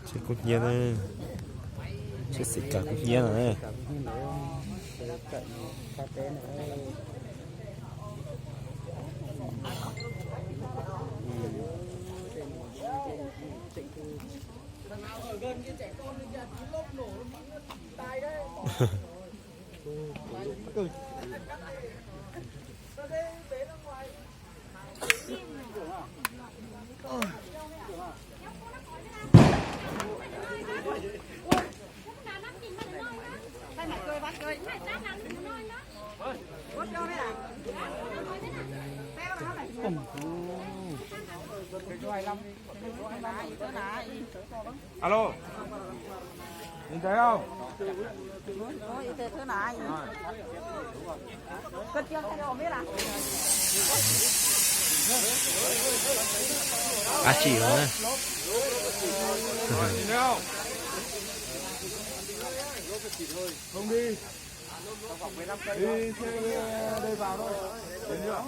Seb kub hnyiab na, seb xim kas kub hnyiab no na. Alo, nhìn thấy không? Ab tsi no na. Nhìn thấy không? Không đi. Đi xe đây vào thôi. Nhìn chưa?